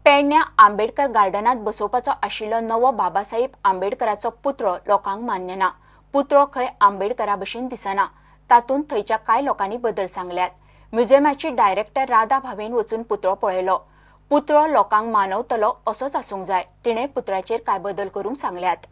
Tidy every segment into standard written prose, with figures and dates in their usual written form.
पेडण्या आंबेडकर गार्डनात बसोवपाचो आशिल्लो नवो बाबासाहेब आंबेडकराचो पुतळो लोकांक मान्य ना. पुतळो खंय आंबेडकरा भशेन दिसना. तातूंत थंयच्या कांय लोकांनी बदल सांगल्यात. म्युझियमाची डायरेक्टर राधा भावेन वचून पुतळो पळयलो. पुतळो लोकांक मानवतलो असोच आसूंक जाय. तिणें पुतळ्याचेर कांय बदल करूंक सांगल्यात.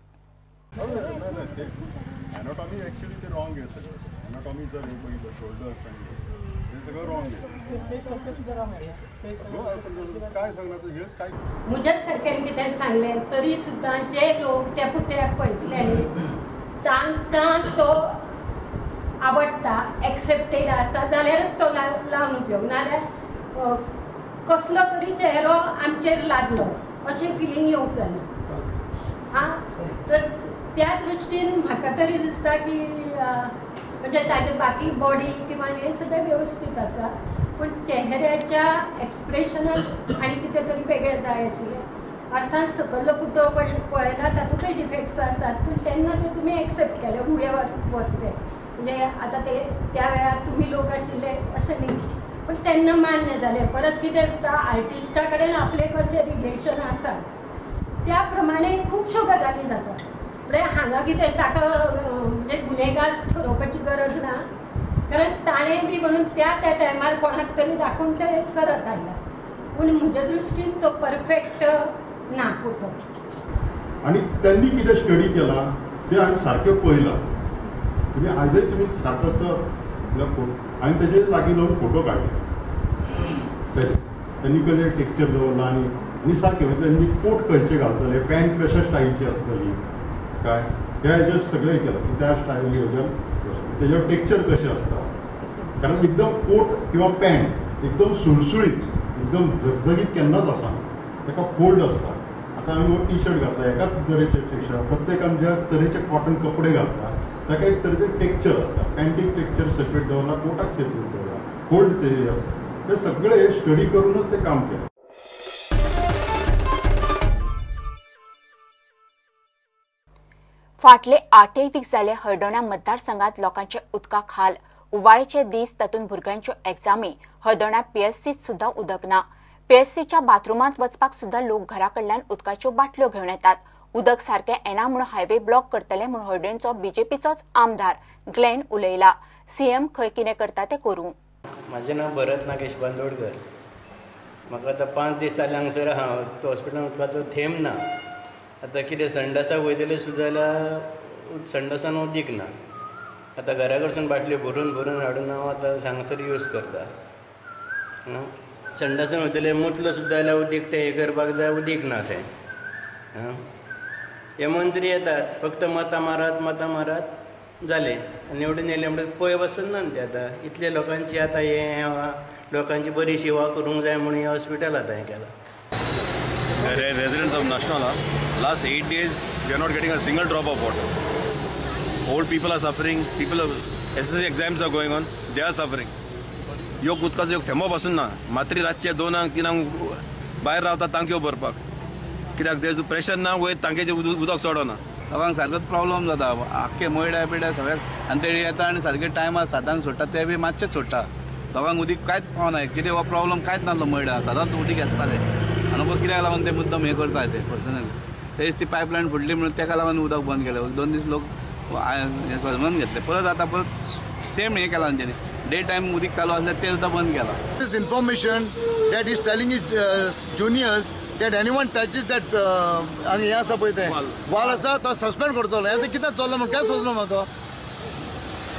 म्हज्या सारक्यान कितें सांगलें तरी सुद्दां जे लोक त्या पुतळ्याक पळयतले तांकां तो आवडटा, एक्सेप्टेड आसा जाल्यारच तो लावन उपयोग, नाल्यार कसलो तरी चेहरो आमचेर लागलो अशें फिलींग येवंक जायना. हां, तर त्या दृश्टीन म्हाका तरी दिसता की म्हणजे ताजे बाकी बॉडी किंवा हे सगळें वेवस्थीत आसा, पूण चेहऱ्याच्या एक्सप्रेशनाक आनी कितें तरी वेगळें जाय आशिल्लें. अर्थात सकयलो पुतळो पळयला तातूंतय डिफेक्ट्स आसात, पूण तेन्ना ते तुमी एक्सेप्ट केले, फुडें वचले. म्हणजे आतां ते त्या वेळार तुमी लोक आशिल्ले अशें न्ही, पूण तेन्ना मान्य जालें. परत कितें आसता, आर्टिस्टा कडेन आपलें कशें रिलेशन आसा त्या प्रमाणे खुबश्यो गजाली जाता. म्हळ्यार हांगा कितें ताका म्हणजे गुन्हेगार ठरोवपाची गरज ना, कारण ताणें बी म्हणून त्या त्या टायमार कोणाक तरी दाखोवन ते करत आयला. पूण म्हज्या दृश्टीन तो परफेक्ट ना पुतळो. आनी त्यांनी कितें स्टडी केला तें हांवें सारकें पळयलां. तुमी आयजय तुमी सारको तो आनी तेजे लागीं जावन फोटो काडले. त्यांनी कशें टेक्चर दवरलां आनी आनी सारकें म्हणजे त्यांनी कोट खंयचे घालतले, पॅन्ट कशा स्टायलची आसतली काय ह्या हेजेर सगळें केलां की त्या स्टायली हेजेर तेजेर टेक्चर कशें आसता. कारण एकदम कोट किंवा पॅन्ट एकदम सुळसुळीत एकदम झगझगीत केन्नाच आसना, ताका फोल्ड आसता. आतां आमी हो टी शर्ट घातला, एकाच तरेचे टी शर्ट, प्रत्येकान ज्या तरेचे कॉटन कपडे घालता ताका एक तरेचें टेक्चर आसता. पॅन्टीक टेक्चर सेपरेट दवरला, कोटाक सेपरेट दवरला, फोल्ड आसता. ते सगळे स्टडी करूनच ते काम केलें. फाटले 8 दीस जाले हळदोण्या मतदारसंघात लोकांचे उदकाक हाल. उबाळेचे दीस, तातूंत भुरग्यांच्यो एग्जामी. हळदोण्या पीएससीत सुद्दां उदक ना. पीएससीच्या बाथरुमांत वचपाक सुद्दां लोक घरा कडल्यान उदकाच्यो बाटल्यो घेवन येतात. उदक सारकें येना म्हूण हायवे ब्लॉक करतले म्हूण हळदोणचो बीजेपीचोच आमदार ग्लेन उलयला. सीएम खंय कितें करता तें करूं. म्हाजें नांव भरत नागेश बांदोडकर. म्हाका आतां 5 दीस जाले हांगसर आहा. हॉस्पिटलान उदकाचो थेंब ना. आतां कितें संडासाक वयतले सुद्दां जाल्यार संडासान उदीक ना. आतां घरा कडसून बाटल्यो भरून भरून हाडून हांव आतां हांगसर यूज करता. संडासान वयतले मुतलो सुद्दां जाल्यार उदीक तें हें करपाक जाय, उदीक ना थंय. हे मंत्री येतात फक्त मतां मारात मतां मारात जालें आनी निवडून येयले म्हणटकच पळय बसून ना ते. आतां इतले लोकांची आतां हें लोकांची बरी सेवा करूंक जाय म्हणून हें हॉस्पिटल आतां हें केलां. Residents of Nationala, last 8 days we are not getting a single drop of water. Old people are suffering, people are, SSC exams are going on, they are suffering. योग उदकाचो योग थेंबो पासून ना. मात्री रातचे 2-3 भायर रावता तांकयो भरपाक, कित्याक तें प्रेशर ना वयर तांकेचें उदक चडना. लोकांक सारकोच प्रॉब्लम जाता आख्खे मयड्या पिड्या सगळ्याक. आनी ते येता आनी सारके टायमार 7 सोडटा, ते बी मातशें सोडटा. लोकांक उदीक कांयच पावना. एक्चुली हो प्रॉब्लम कांयच नासलो मयड्या, सदांच उदीक आसतालें. आनी कित्याक लागून ते मुद्दम हें करता ते पर्सनली. तेच ती पायपलायन फुटली म्हणून तेका लागून उदक बंद केलें. 2 दीस लोक हें समजून घेतले, परत आतां परत सेम हें केलां तेणी. डे टायम उदीक चालू आसलें तें सुद्दां बंद केलां. This information that is telling his juniors that anyone touches that आनी हें आसा पळय तें वाल आसा तो सस्पेंड करतलो. हें कितें चल्लां म्हण काय सोदलो म्हाका तो.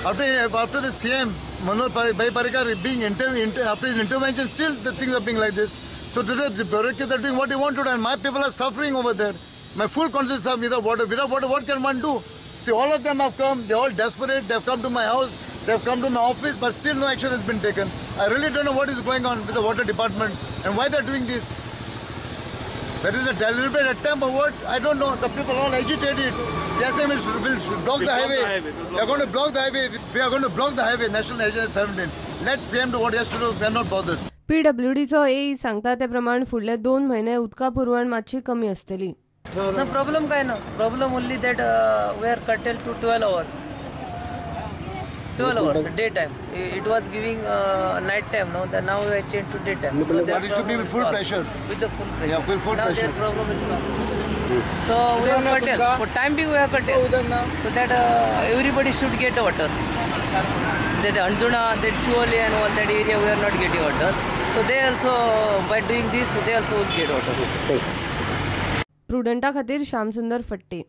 After the CM Manohar Bhai Parrikar being after his intervention still the things are being like this. So today the bureaucrats are doing what they want to do and my people are suffering over there. My full conscience of without water, without water, what can one do? See, all of them have come, they're all desperate, they've come to my house, they've come to my office, but still no action has been taken. I really don't know what is going on with the water department and why they're doing this. That is a deliberate attempt or what? I don't know. The people are all agitated. They are saying we'll block the highway. We are going to block the highway. We are going to block the highway, National Highway 17. Let CM do what he has to do. We are not bothered. पीडब्ल्यूडीचो एई सांगता ते प्रमाण फुडले 2 म्हयने उदका पुरवण मातशी कमी आसतली. No problem काय ना. Problem only that we are curtailed to 12 hours. 12 hours, day time. It was giving night time, no? Then now we have changed to day time. So but it should be with full pressure. With the full pressure. Yeah, full now pressure. Their problem is solved. So we have curtailed. For time being we have curtailed. So that everybody should get water. That Anjuna, that Shioli and all that area we are not getting water. So they also, by doing this, they also will get water. प्रुडंटा खातीर श्यामसुंदर फट्टे.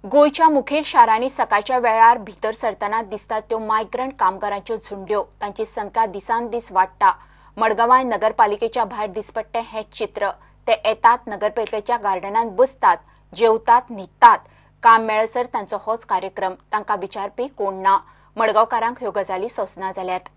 गोंयच्या मुखेल शारांनी सकाळच्या वेळार भितर सरतना दिसतात त्यो मायग्रंट कामगारांच्यो झुंड्यो. तांची संख्या दिसान दीस वाडटा. मडगांवां नगरपालिकेच्या भायर दिसपट्टें हें चित्र. ते येतात, नगरपालिकेच्या गार्डनांत बसतात, जेवतात, न्हिदतात. काम मेळसर तांचो होच कार्यक्रम. तांकां विचारपी कोण ना. मडगांवकारांक ह्यो गजाली सोंसना जाल्यात.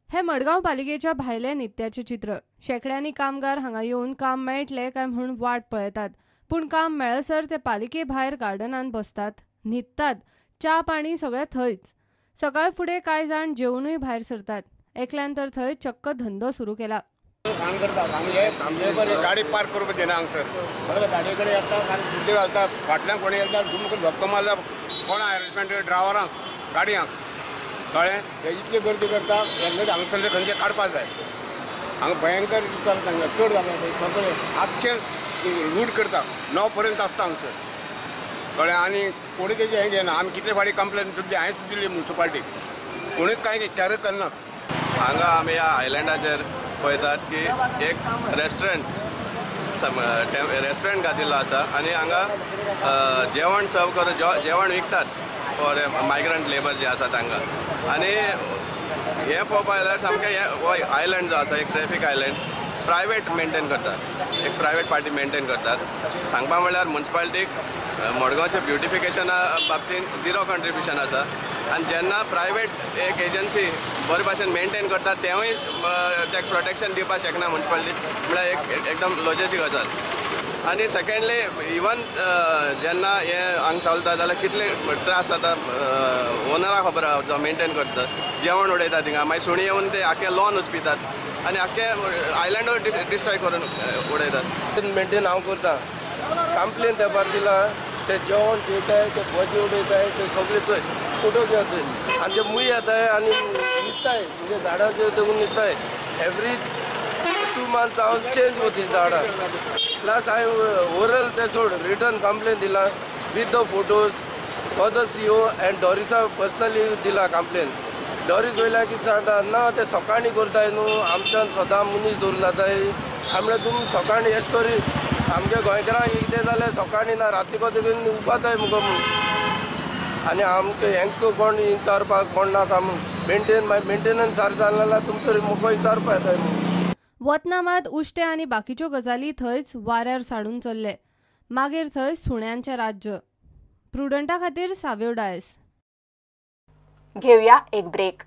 हे मडगांव पालिकेच्या भायले नित्याचें चित्र. शेंकड्यांनी कामगार हांगा येवन काम मेळटलें काय म्हूण वाट पळयतात, पूण काम मेळसर ते पालिके भायर गार्डनांत बसतात, न्हिदतात, च्या पाणी सगळें थंयच. सकाळ फुडें कांय जाण जेवणूय भायर सरतात. एकल्यान तर थंय चक्क धंदो सुरू केला. काम करतात गाडी पार्क करूंक दिना हांगसर. बरोबर, गाडये कडेन येता, गुड्डी घालता, फाटल्यान कोणी येता, धक्को मारता कोणा अरेंजमेंट ड्रायव्हरांक गाडयांक, कळ्ळें? हे इतली गर्दी करता, हांगसरले खंयचे काडपाक जाय. हांगा भयंकर चलता, हांगा चड जाला, सगळे आख्खे लूट करता. 9 पर्यंत आसता हांगसर, कळ्ळें? आनी कोणी तेजें हें घेना. आमी कितले फावटी कंप्लेन सुद्दां हांवें सुद्दां दिली म्युनिसिपालिटीक, कोणीच कांय कॅरच करना. हांगा आमी ह्या आयलँडाचेर पळयतात की एक रेस्टॉरंट घातिल्लो आसा आनी हांगा जेवण सर्व करून जेवण विकतात फॉर मायग्रंट लेबर जे आसा तांकां. आनी हें पळोवपाक जाल्यार सामकें हो आयलँड जो आसा एक ट्रॅफीक आयलँड प्रायवेट मेनटेन करतात, एक प्रायवेट पार्टी मेनटेन करतात. सांगपा म्हणल्यार म्युनिसिपालिटीक मडगांवच्या ब्युटिफिकेशना बाबतींत झिरो कंट्रिब्युशन आसा. आनी जेन्ना प्रायवेट एक एजन्सी बरे भाशेन मेनटेन करता तेवूय तेका प्रोटेक्शन दिवपाक शकना म्युनिसिपालिटी, म्हळ्यार एक एकदम लजेची गजाल. आनी सेकेंडली इवन जेन्ना हें हांगा चलता जाल्यार कितले त्रास जाता ओनराक खबर आहा जो मेनटेन करता. जेवण उडयता थिंगा, मागीर सुणी येवन ते आख्खे लॉन उसपितात आनी आख्खे आयलँडूय डिस्ट्रॉय करून उडयतात. मेनटेन हांव करता, कंप्लेन तेपार दिला, ते जेवण जेताय, ते भजी उडयताय, ते सगळे चोय फोटो घेवचोय आनी ते मूय येताय आनी न्हिदताय, म्हणजे झाडाचेर तेकून न्हिदताय. एवरी 2 मंथ्स हांव चेंज कोती झाडां. प्लस हांवें ओरल ते सोड रिटर्न कंप्लेन दिला with the photos for the CO and डॉरिसा personally दिला कंप्लेन. डॉरीस वयल्या कितें सांगता ना ते सकाळीं करताय न्हू, आमच्यान सदां मनीस दवरून जाताय. म्हळ्यार तुमी सकाळीं एश तरी आमच्या गोंयकारांक कितें जालें सकाळीं ना राती कोते उपाताय मुगो म्हूण. आनी आमकां हेंकां कोण विचारपाक कोण नाका म्हूण मेंटेन मागीर मेंटेनन्स सारकें जालें जाल्यार तुमकां तरी मुगो विचारपा येताय म्हूण. वतना मात उश्टे आनी बाकीच्यो गजाली थंयच वाऱ्यार साडून चल्ले. मागीर थंय सुण्यांचें राज्य. प्रुडंटा खातीर साव्यो डायस. घेवया एक ब्रेक.